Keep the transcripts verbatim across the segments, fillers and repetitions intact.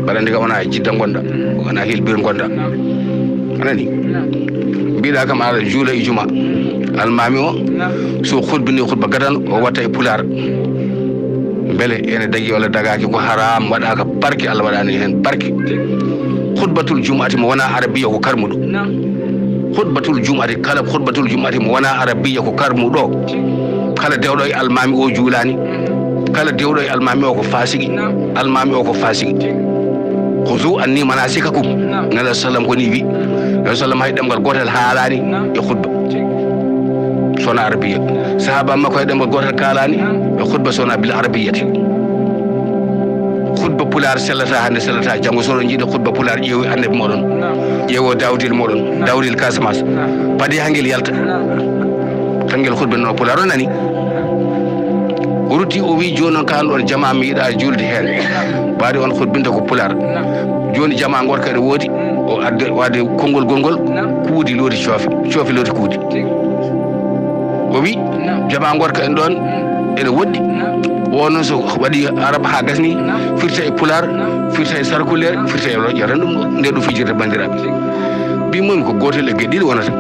Aɗa anndi kam wona e Jidda ngonɗa, wona Hillsborough ngonɗa. A nanii? Mbiɗa kam aɗa juula e juma. Almaami o, so hutbini hutba gadano, o watta e pulaar. Mbele ene dagi walla dagaaki, ko haram, waɗaaka barke, Allah waɗaani heen barke. Hutbatul jum'ati mo wona arabiya ko karmuɗo. Hutbatul jum'ati, kala hutbatul jum'ati mo wona arabiya ko karmuɗo. Kala dewɗo e almaami o juulaani. Kala dewɗo e almaami o ko faasiki. Almaami o ko faasiki. Khuzu anni manasikakum. Nabi sallam ko ni wi. Nabi sallam hay ɗemngal gootal haalaani e hutba. Sona arabiya. Sahaba makko hay ɗemngal gootal kaalaani e hutba sona bil arabiyati. Hutba pulaar sellata hannde, sellata janngo. Sono jiiɗo hutba pulaar, ƴeewi annabi moɗon. Ƴeewo dawdil moɗon. Dawdil Casamance. Padi hangel yalta. Kangel hutba no pulaar o nani. O rutti, o wi, "Jooni noon, kaan ɗoon jamaa mi yiɗaa juulde heen." Ɓaade on hutbinta ko pulaar. Jooni jamaa ngorka ene woodi. O adde, waade konngol gongol. Kuudi looti coofe. Coofe looti kuudi. O wi, "Jamaa ngorka en ɗoon ene woɗɗi." O noon so waɗi arab haa gasni, firta e pulaar, firta e sarkuleer, firta e loƴƴa tan ɗum ɗo. Nde ɗum fijirde banndiraaɓe. Mbi momi ko gootel e geɗe ɗiɗi wonata.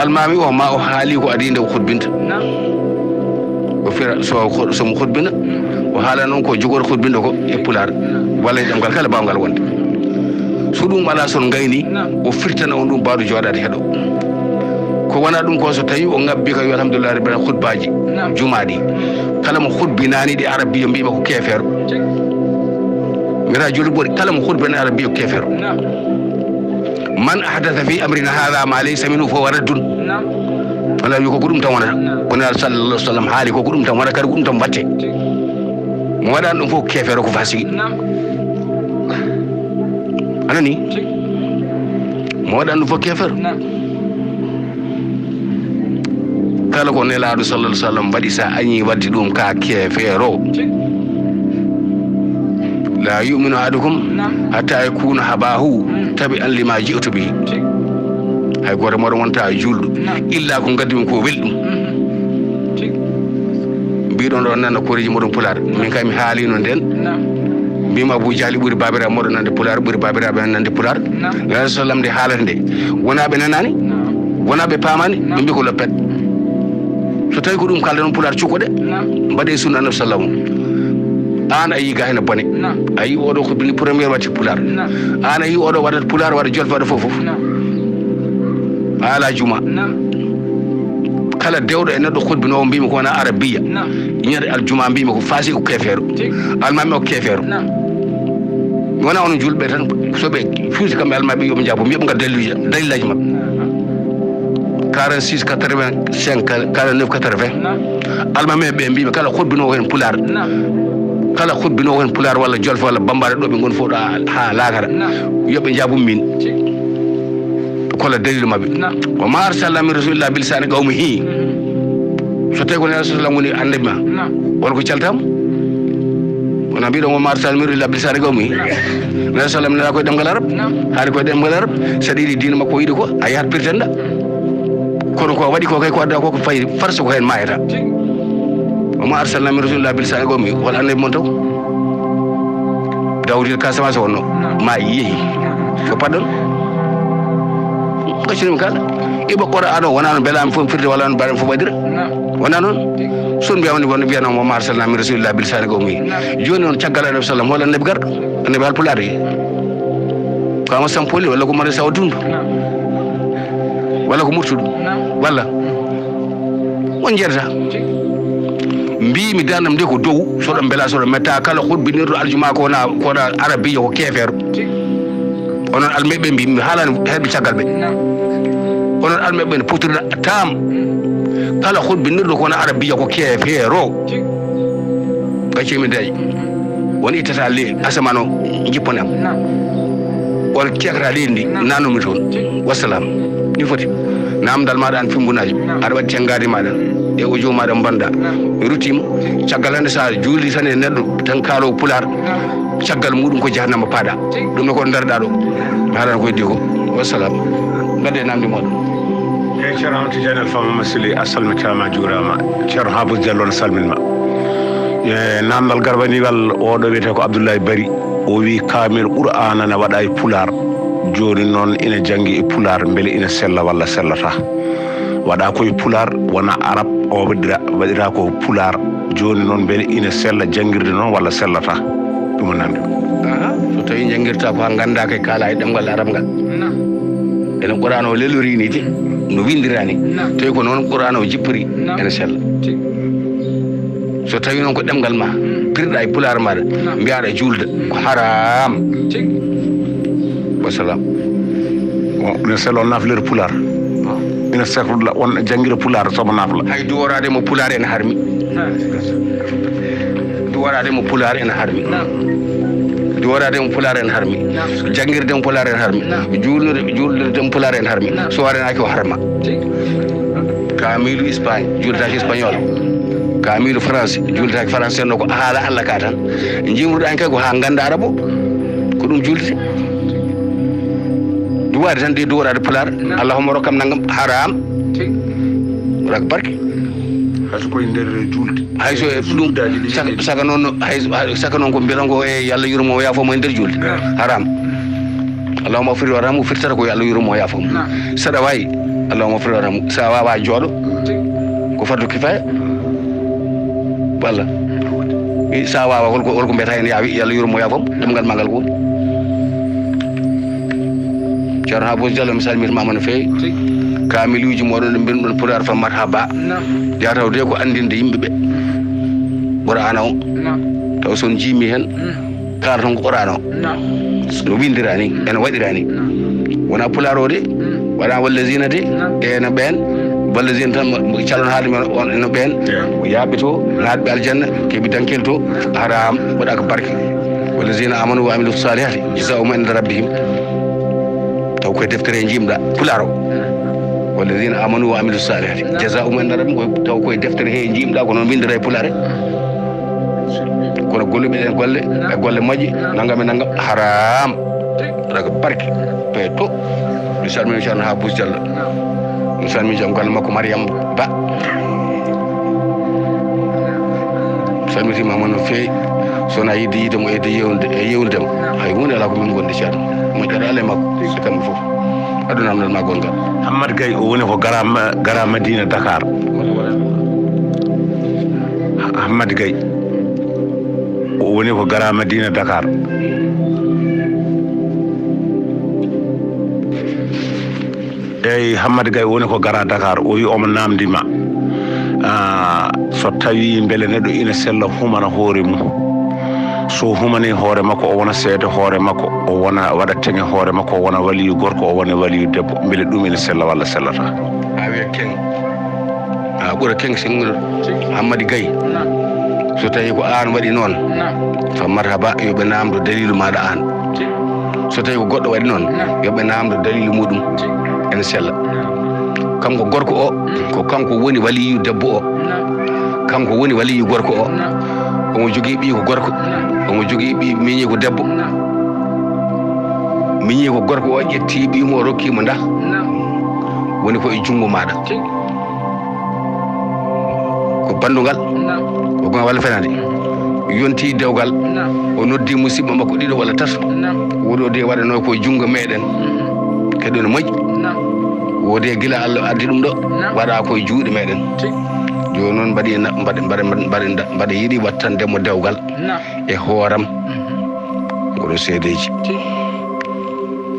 Almaami o ma o haali ko adii nde o hutbinta. O fira so, so mo hutbina, o haala noon ko jogori hutbinɗo ko e pulaar. Walla e ɗemngal kala baawngal wonde. So ɗum alaa, so on ngayni, o firtana on ɗum, mbaawɗo jooɗaade heɗo. Ko wona ɗum ko, so tawi o ngabbi ka yo alhamdulillahi rabbil alamin hutbaaji jumaaɗi. Kala mo hutbinaani ɗi arabiya mbiɓe ko keefeero. Mbiyata julɗo ɓuri kala mo hutbinaani arabiya ko keefeero. Man ahdatha fi amrina hadha ma laysa minhu fa huwa raddun. Wala wi ko ko ɗum tan wonata. Ko Nulaaɗo sallallahu alaihi wasallam haali ko ko ɗum tan wonata, kadi ko ɗum tan watte. Mo waɗaani ɗum fof ko keefeero, ko faasiki. A nani? Mo waɗaani ɗum fof ko keefeero. Kala ko Nelaaɗo sallallahu alaihi wasallam waɗi, sa añi waɗde ɗum ka keefeero. La yu'minu ahadukum hatta yakuna hawahu tabi'an lima ji'tu bihi. Hay gooto mooɗon wonta juulɗo illa ko ngaddi ɗum ko weli ɗum. Mbiɗon ɗon nana koreeji moɗon pulaar. Min kay mi haalino nden. Mbima Abu Jahli ɓuri baabiraaɓe moɗon nande pulaar, ɓuri baabiraaɓe nande pulaar. Nulaaɗo sallam nde haalata nde. Wona ɓe nanaani? Wona ɓe paamaani? Ɓe mbi ko loppet. So tawi ko ɗum kalda noon pulaar cukko ɗe. Mbaɗe sunna annabi sallam. Aan a yii ga hene bone. A yii oɗo ko bini première watti pulaar. Aan a yii oɗo waɗat pulaar waɗa jolfe waɗa fof fof. Haala juma. Kala dewɗo e neɗɗo hutbinoowo mbimi ko wona arabiya. Ñande aljuma mbimi ko faasi ko keefeero. Almaami o keefeero. Wona onon julɓe tan, so ɓe fuusi kamɓe almaami yoɓe njaabu, yoɓe ngar daliluuji, dalilaji maɓɓe. Quarante-six, quatre-vingt-cinq, quarante-neuf, quatre-vingts. Almaami ɓe mbimi kala hutbinoowo heen pulaar. Kala hutbinoowo heen pulaar walla jolfe walla bambara ɗo ɓe ngoni fof ɗo ha, ha laakara. Yoɓe njaabu min. Kolla dalilu maɓɓe. Wa ma arsalna min rasulin illa bilisani qawmihi. So tawi ko Nelaaɗo sallam woni annabi ma, won ko caltama. Wona mbiɗon wa ma arsalna min rasulin illa bilisani qawmihi. Nelaaɗo sallam nela koye ɗemngal arab. Haali koye ɗemngal arab. Saɗa yiɗi diina makko o yiɗi ko a yahat pirtanɗa. Kono ko waɗi ko kay ko adda ko ko fayi farsa ko heen mayata. Wa ma arsalna min rasulin illa bilisani qawmihi. Won annabi mon taw. Dawdi Casamance wonno ma yeehi ko paɗɗon. Gaccunimi kala iɓe qora ano wona no mbelami fof firde walla no mbaɗen fof waɗira. Wona noon. Son mbiya woni wonno mbiyanoma ma arsalna min rasulillah bilisani qawmi. Joni on caggal annabi sallam walla annabi garɗo, annabi halpulaar e kama sampoli walla ko mare sawa dundu walla ko murtuɗo walla on jeetata. Mbimi dandam nde ko dow soɗo mbela soɗo metta kala hutbinirɗo aljuma ko wona ko wona arabiya ko keefeero. Onon almeɓe mbi mi haalani heɗɓe caggal ɓe. Onon almeɓe ne potirɗa tam kala hutbinirɗo ko wona arabiya ko keefeero. Gaccumi dañi won ittata leydi asamaan o jipponam. On keekata leydi ndi nanumi toon. Wassalam. Ni foti namdal maɗa an fimbunaji aɗa waɗi tengadi maɗa e audio maɗa mbanɗa mi ruttima. Caggal hande sa juuli tan e neɗɗo tan kaalo pulaar. Caggal muɗum ko jahannama paaɗa. Ɗum ne ko darɗa ɗo mi haalana koye diko. Wassalam. Gadde namdi moɗon. Eyi, Ceerno Amadou Tidiane Alpha Mamadou Sili, a salmitaama, a juuraama. Ceerno Habou Diallo ne salminma. E namdal garbanigal, oɗo wiyetee ko Abdoulaye Bari. O wi kaamil Qur'aana ne waɗa e pulaar. Jooni noon ina janngi e pulaar, mbele ina sella walla sellata? Waɗa ko e pulaar, wona arab o waɗira, waɗira ko pulaar. Jooni noon mbele ina sella janngirde noon walla sellata? Ɗum o namdi. Aha, so tawi janngirta ko ha gannda kay kaala e ɗemngal arab ngal. Enen Qur'aana o lelori ni de, no winndira ni. Tawi ko noon Qur'aana o jippori, ene sella. So tawi noon ko ɗemngal ma, pirɗa e pulaar maɗa, mbiyaɗa juulde, ko haram. Wasalam. Bon, ina sella o naflere pulaar. Ina sella on janngira pulaar somo nafla. Hay duworaade mo pulaar ene harmi. Duworaade mo pulaar ene harmi. Duworaade mo pulaar ene harmi. Janngirde mo pulaar ene harmi. Juulnude, juulnude mo pulaar ene harmi. So waɗanaaki o harma. Kaamilu Espagne, juultaaki espagnol. Kaamilu France, juultaaki français, no ko haala Allah ka tan. Jimruɗo an kay ko ha ganda arabo. Ko ɗum juulde. Duwaade tan de duworaade pulaar. Allahumma rokkam nangam haram. Waɗa ko barke. Hay so koye nder juulde. Hay so e ɗum saka, saka noon, hay so, hay saka noon ko mbiyata ngo e Yalla yurmo o yaafo mo e nder juulde. Haram. Allahumma firli warhamu firtata ko Yalla yurmo o yaafo mo. Saɗa waawi, Allahumma firli warhamu. Sa waawa jooɗo. Ko fardu kifaya. Walla. I sa waawa holko, holko mbiyata hen yaawi Yalla yurmo yaafo mo. Ɗemngal ma ngal ko. Ceerno Haboos Jallo, mi salmitima ma no feewi. Kaamiluuji mooɗon ɗo mbinɗon pulaar fa marhaba. Naam. Yaa taw de ko anndinde yimɓe ɓe Qur'aana o. Naam. Taw so on jiimi heen, kaalaton ko Qur'aana o. Naam. No winndira ni, ene waɗira ni. Naam. Wona pulaar o de, waɗa wallazina de, e no ɓeen, wallazina tan mo, mo calon haali men on, no ɓeen, yaaɓe to, naatɓe aljanna, keɓi dankel to, haram, waɗa ko barke. Wallazina amanu wa amilu salihati, jazaa'uhum inda rabbihim. Taw koye deftere he njiimɗa, pulaar o. Wallazina amanu wa amilu salihati, jazaa'uhum inda rabbihim, koye, taw koye deftere he njiimɗa, ko noon winndira e pulaar he. Kono golluɓe ɗen golle, e golle moƴƴe, nangam e nangam, haram. Waɗa ko barke. Peeto. Mi salmini Ceerno Haboos Jallo. Mi salmini joom galle makko Mariam Ba. Mi salmitima mo no feewi. So wona yiɗde yiide mo, e yiɗde yewnude, e yewnude mo. Hay huunde alaa ko min ngondi Ceerno. Moƴƴere alaa e makko. E kamɓe fof. Aduna am nan ma gongal. Hammad Gaye o woni ko gara, gara Madina Dakar. Hammad Gaye. O woni ko gara Madina Dakar. Eyi, Hammad Gaye woni ko gara Dakar, o wi omo namdi ma. Ah, so tawi mbele neɗɗo ina sella humana hoore mum. So humani hoore makko, o wona seede hoore makko, o wona waɗa teŋe hoore makko, o wona waliyu gorko, o wona waliyu debbo. Mbele ɗum ina sella walla sellata? A wiya keŋ. A ɓura keŋ sengude Hammadi Gaye. So tawi ko an waɗi noon, fa marhaba, yo ɓe namdo dalilu maɗa an. So tawi ko goɗɗo waɗi noon, yo ɓe namdo dalilu muɗum. Ene sella. Kanko gorko o, ko kanko woni waliyu debbo o. Kanko woni waliyu gorko o. Omo jogii ɓiy ko gorko. Omo jogii ɓiy miñi ko debbo. Miñi ko gorko o ƴetti ɓiy mo o rokki mo nda. Woni ko e jungo maɗa. Ko bandungal. Ko gonga walla fenade. Yonti dewgal. O noddi musidɓe makko ɗiɗo walla tato. Woɗo de waɗano ko e jungo meɗen. Keɗo no moƴƴi. Wode gila Allah addi ɗum ɗo. Waɗa ko e juuɗe meɗen. Joni noon mbaɗi na-, mbaɗi, mbaɗi, mbaɗi, mbaɗi, mbaɗi yiɗi wattande mo dewgal e hooram. Oɗo seedeji.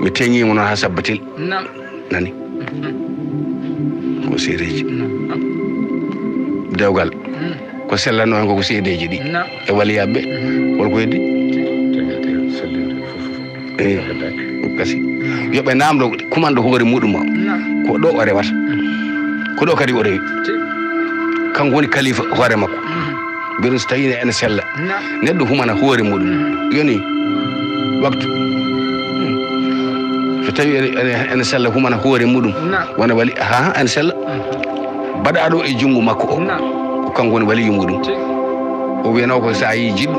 Mi teŋi mo noon ha sabbatin. Nani? Ko seedeji. Dewgal. Ko sellanno hen ko, ko seedeji ɗi. E waliyaɓe. Wol ko heddi? Eyi. Kasi. Yo ɓe namdo kumanɗo hoore muɗum o. Ko ɗo o rewata. Ko ɗo kadi o rewi. Kanko woni kalifa hoore makko. Mbiɗon so tawi ene sella. Neɗɗo humana hoore muɗum. Yoni waktu. So tawi ene, ene, ene sella humana hoore muɗum. Wona wali, ha, ene sella. Baɗaɗo e jungo makko o. Ko kanko woni waliyu muɗum. O wiyano ko sa yi jiɗɗo.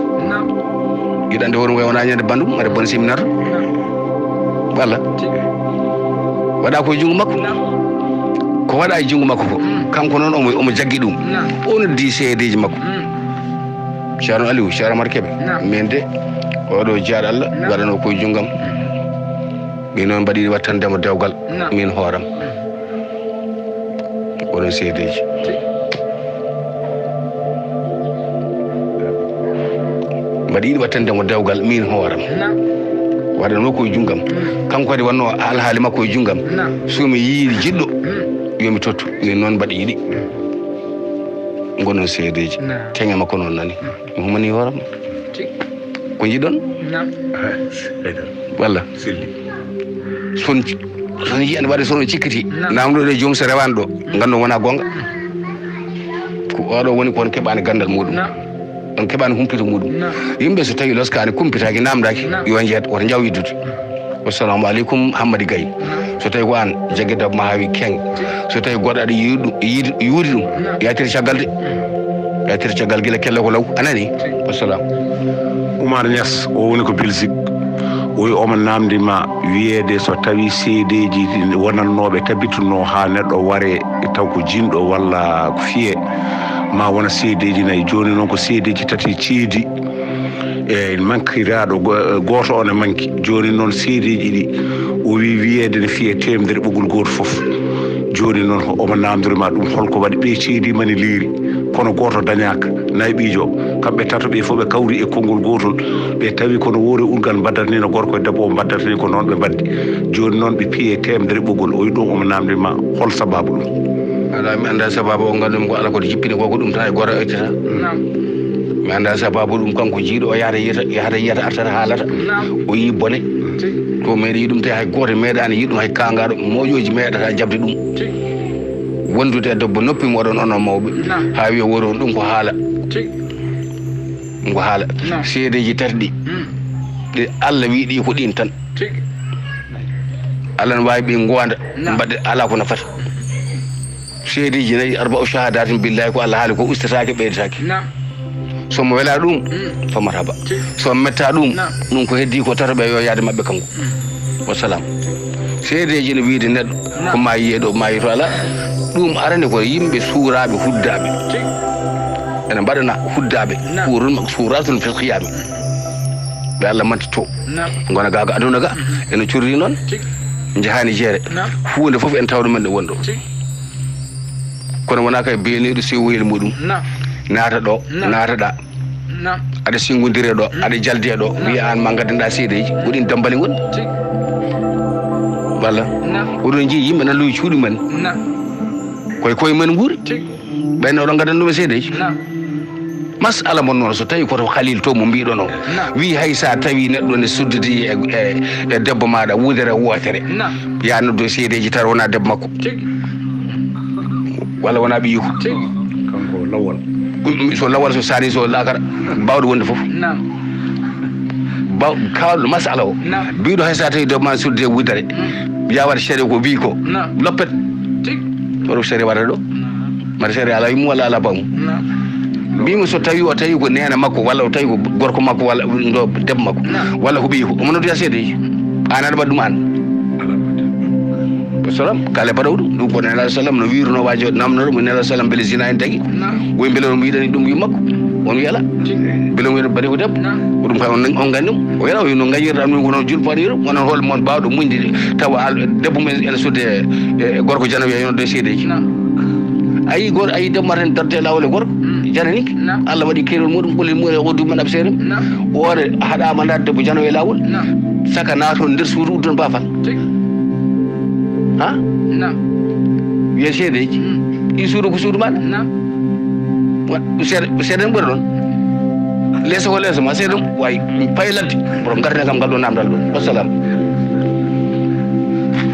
Yiɗande hoore mum wona ñande bandum, mbaɗa bon séminaire. Walla. Waɗa ko e jungo makko. Ko waɗa e jungo makko ko. Kanko noon omo, omo jaggi ɗum. O noddi seedeji makko. Ceerno Aliou, Ceerno Amar Kebe. Naam. Min de, oɗo jiyaaɗo Allah, naam, waɗano koye junngam. Mm. Min noon mbaɗi wattande mo dewgal, naam, min hooram. Mm. Oɗon seedeeji. Mbaɗi yiɗi wattande mo dewgal, min hooram. Naam. Waɗano koye junngam. Mm. Kanko kadi wonno alhaali makko e junngam. Naam. So mi yii jiɗɗo, mm, yo mi tottu. Min noon mbaɗi yiɗi. Mm. Ngonon seedeeji. Naam. Teŋe makko noon nani. Mm. Mi humanii hooram. Tigi. Ko njiɗon? Naam. Walla? Selli. Son, son yiyani waɗi son cikkiti. Naam. Namdoɗe joom so rewani ɗo. Mm. Ngandon wona gonga. Mm. Ko oɗo woni ko on keɓani gandal muɗum. Naam. On keɓani humpito muɗum. Naam. Yimɓe so tawi loskani kumpitaki namdaki, naam, yo njeet woto njaw yiddude. Wassalamu aleykum Hammadi Gaye. So tawi ko an jagge debbo ma hawi keng. So tawi goɗɗo aɗa yiɗi ɗum, yiɗi, yuuri ɗum, yaltir caggal de. Yaltir caggal gila kelle ko law. A nani? Wassalam. Oumar Niass, o woni ko Belgique. O wi omo namdi ma wiyeede so tawi seedeeji wonannooɓe tabitunoo haa neɗɗo waree taw ko jinɗo walla ko fiyee, ma wona seedeeji nayi. Jooni noon ko seedeeji tati ceedi. E mankiraaɗo go-, gooto o ne manki. Jooni noon seedeeji ɗi o wi wiyeede ne fiyee teemedere ɓoggol gooto fof. Jooni noon omo naamndori ma ɗum, holko waɗi ɓe ceedi mani liiri, kono gooto dañaaka? Nayi ɓiijo, kamɓe tato ɓe fof ɓe kawri e konngol gootol, ɓe tawi kono woore urgal mbaddata ni no gorko e debbo o mbaddata ni, ko noon ɓe mbaddi. Jooni noon ɓe piyee teemedere ɓoggol. O wi ɗum omo naamndori ma hol sabaabu ɗum? Alaa, mi anndaa sabaabu o, nganndu-mi ko alaa ko jippini ko, ko ɗum tan e gooto o ittata. Naam. Mi anndaa sabaabu ɗum, kanko jiiɗo o yahata yiyata, yahata yiyata artata haalata. Naam. O yii bone. Tigi. To meeɗi yiɗum te hay gooto meeɗaani yiɗum, hay kaangaaɗo moƴooji meeɗata jaɓde ɗum. Tigi. Wondude e debbo noppi mo oɗon onon mawɓe. Naam. Haa wiya woto on ɗum ko haala. Tigi. Ko haala. Naam. Seedeeji tati ɗi. Mm. Ɗi Allah wi ɗi ko ɗin tan. Tigi. Allah ne waawi ɓe ngoonda. Naam. Mbaɗde alaa ko nafata. Seedeeji nayi, arba'u shahadatin billahi, ko Allah haali ko ustataake, ɓeydataake. Naam. So mo welaa ɗum, mm, fa marhaba. Tigi. So metta ɗum, naam, ɗum ko heddi ko tato ɓe yo yaade maɓɓe kanko. Mm. Wassalam. Seedeeji ne wiide neɗɗo, naam, ko maayi e ɗo, maayi to alaa. Ɗum arani ko yimɓe suuraaɓe, huddaaɓe. Tigi. Ene mbaɗana huddaaɓe. Naam. Suurun, suuratul fil qiyaami. Ɓe Allah manti to. Naam. Ngona ga ko aduna ga, mhm, ene curri noon. Tigi. Njahaani jeere. Naam. Huunde fof en tawa ɗum en ɗo wonɗo. Tigi. Kono wonaa kay beeniiɗo sewoyel muɗum. Naam. Naata ɗo, naam, naata ɗa. Naam. Aɗa singondire ɗo, naam, aɗa jalde ɗo, naam, wiya aan ma ngaddanɗa seedeeji, ko ɗin dambali ngoni. Tigi. Walla? Naam. Oɗon njii yimɓe nan lowi cuuɗi men. Naam. Koye koye men nguuri. Tigi. Ɓen oɗon ngaddan ɗum e seedeeji. Naam. Masala mon noon, so tawi koto Khalil to mo mbiɗon o, naam, wi hay sa tawi neɗɗo ne sudditi e, e, e debbo maɗa wudere wootere, naam, ya noddo seedeeji tan wona debbo makko. Tigi. Walla wona ɓiyiiko. Tigi. Kanko lawol. Ɗum, so lawol, so sani, so lakara, bawɗo wonde fof. Naam. Baw-, kawɗo masala o. Naam. Biɗo hay sa tawi debbo ma sudde wudere. Mm. Ya waɗa seeɗa ko wi ko. Naam. Loppet. Tigi. Oɗo seeɗa waɗata ɗo. Naam. Mbaɗa seeɗa ala yumma walla ala bawma. Naam. Mbimi so tawi o tawi ko neene makko walla o tawi ko gorko makko walla ɗo debbo makko. Naam. Walla ko ɓiyi ko. Omo noddoya seedeeji. An aɗa waɗa ɗum an. Salam, kala baɗa ɗum. Ɗum ko Nelaɗo sallam no wiruno waajo namnoro mo Nelaɗo sallam mbele zina en tagi. Naam. Woy mbele on wiɗani ɗum wi makko. On wiyala. Tigi. Mbele on wiɗa baɗi ko debbo. Naam. Ko ɗum kay on, on nganndi ɗum. O wiyala o wi no ngañirɗa ɗum ko noon julfaɗo yiro. Onon hol mon bawɗo muñde tawa al-, debbo mum ene sudde e, e gorko jana wiya yonde seedeeji. Naam. Ayi gor-, ayi debbo ma tan darde e laawol e gorko. Mm. Janani. Naam. Allah waɗi keerol muɗum, ɓolel muɗum e o dumen abseere. Naam. Oore haɗama nda debbo jano e laawol. Naam. Saka naton nder suudu uddon bafal. Tigi. Ha? Naam. Wiya seedeeji. Mm. Ɗi suudu ko suudu maɗa. Naam. Wa-, seeɗa, seeɗa en ɓuri ɗon. Leeso ko leeso ma, seeɗa ɗum wawi pay ladde. Borom ngarne kam ngal ɗo namdal ɗo. Wassalam.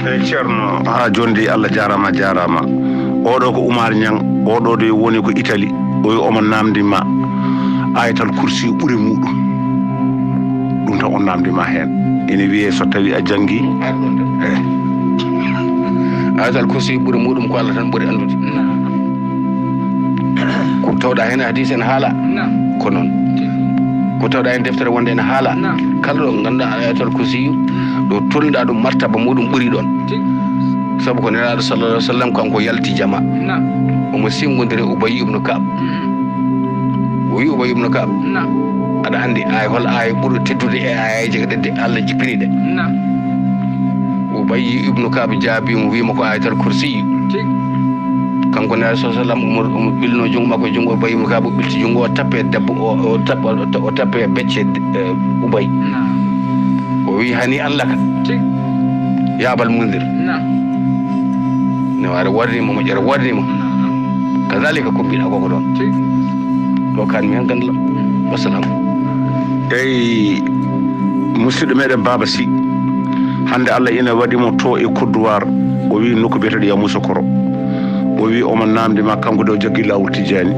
Eyi, Ceerno, haa jooni de Allah jaaraama, a jaaraama. Oɗo ko Oumar Niang, oɗo de woni ko Italie. O wi omo namdi ma Ayatal Kursi ɓuri muɗum. Ɗum tan o namdi ma heen. Ene wiyee so tawi a janngi. Eyi. Ayatal Kursi ɓuri muɗum ko Allah tan ɓuri anndude. Naam. Ko tawɗa heen hadis ene haala. Naam. Ko noon. Ko tawɗa heen deftere wonde ene haala. Naam. Kala ɗo ngannduɗaa Ayatal Kursi, ɗo tolniɗaa ɗum martaba muɗum ɓuri ɗoon. Tigi. Sabu ko Nelaaɗo sallallahu alaihi wa sallam kanko yalti jama. Naam. Omo singondiri e Ubayy ibn Ka'b. Mhm. Wi Ubay ibnu Kaab, aɗa anndi aaya, hol aaya ɓurɗo teddude e aayaaji kadi ɗe Allah jippini ɗe? Ubay ibnu Kaab jaabii mo, wii mo ko Aayatal Kursi. Kanko Nelaaɗo sallallahu alayhi wa sallam omo, omo ɓilno junngo makko e junngo Ubay ibnu Kaab, o ɓilti junngo, o tappi e debbo, o, o tappi, o tappi e becce, eh, Ubay. O wii, "Hani Allah ka." Ya Abal Mundir. Ne waɗa wardini mo, moƴƴere wardini mo. Kazalika ko mbiɗa koko ɗon. Ɗo kan mi hen gandal. Wassalam. Eyi, musidɗo meɗen Baba Sy. Hannde Allah ina waɗi mo to e Kodduwaar. O wi nokku biyeteɗo Yamoussoukro. O wi omo namdi ma kanko de o jaggi laawol Tijjaani.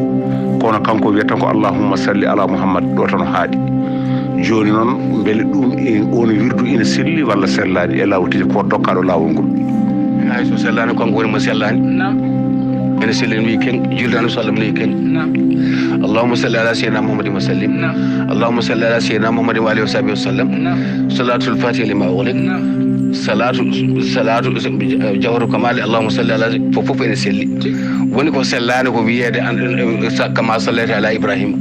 Kono kanko wiyata ko Allahumma salli ala Muhammad, ɗo tan o haaɗi. Jooni noon, mbele ɗum e, oon wirdu ina selli walla sellaani e laawol Tijjaani, ko dokkaaɗo laawol ngol? Hay so sellaani, kanko woni mo sellaani. Ene selli, ene wiyi keŋ, julde Annabi sallam ne wiyi keŋ. Allahumma salli ala sayyidina Muhammadin wa sallim. Allahumma salli ala sayyidina Muhammadin wa alihi wa sahbihi wa sallam. Salatul Fatiha lima ughliq. Salatu, salatu, eh, Jawharatul Kamal. Allahumma salli ala, fof, fof ene selli. Woni ko sellaani ko wiyeede an, eh, sa-, kama sallayta ala Ibrahima.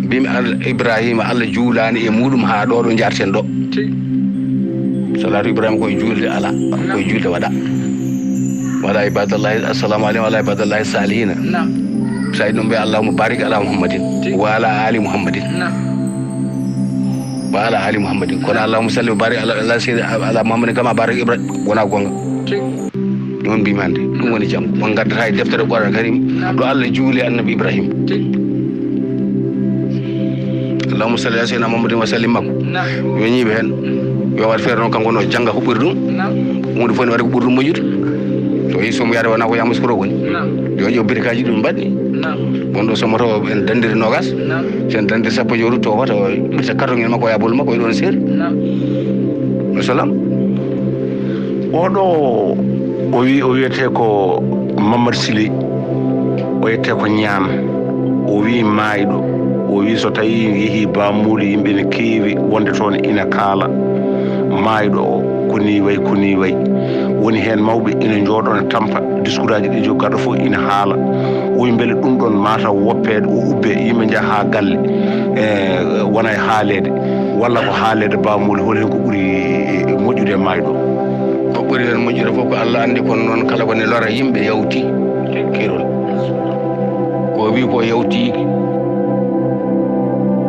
Mbimi an Ibrahima, Allah juulaani e muɗum haa ɗo, ɗo njarten ɗo. Salatu Ibrahima koye juulde ala, koye juulde waɗa. Wala ibadallahi, assalamu aleykum, wala ibadallahi salihina. Sa yiɗi ɗum mbiya, Allahumma barik ala Muhammadin, wa ala ali Muhammadin. Wa ala ali Muhammadin. Kono Allahumma salli wa barik ala, ala sayyidina, ala Muhammadin kama barak Ibrahim, wona gonga. Ɗum mbimi hannde, ɗum woni jam. On ngaddata e deftere Qur'an Karim, ɗo Allah juuli Annabi Ibrahim. Allahumma salli ala sayyidina Muhammadin wa sallim makko. Yo ñiiɓe heen. Yo waɗ feere noon, kanko no jannga ko ɓuri ɗum. Huunde fof ne waɗi ko ɓuri ɗum moƴƴude. So yi somo yaade wona ko Yamoussoukro woni. Yo ƴeew birikaaji ɗum mbaɗni. Won ɗo somoto en danndiri noogas. So en danndiri sappo jowru to wata o ɓirta karton en makko, o yaha bol makko, o ɗon seeri. Wassalam. Oɗo o wi, o wiyete ko Mamadou Siley, o wiyete ko Ñaan. O wi maayɗo, o wi so tawi yehi Bamuli, yimɓe ne keewi wonde toon ina kaala. Maayɗo o ko ni way, ko ni way. Woni heen mawɓe ina njooɗo ne tampa discours aji ɗi joggaɗo fof ina haala. O wi mbele ɗum ɗon mataw woppeede o ubbe, yimɓe njaha haa galle. E, wona e haaleede. Walla ko haaleede Bamuli, hol heen ko ɓuri moƴƴude e maayɗo? Ko ɓuri heen moƴƴude fof ko Allah anndi, kono noon kala ko ne lora yimɓe yawti keerol. Ko o wi ko yawti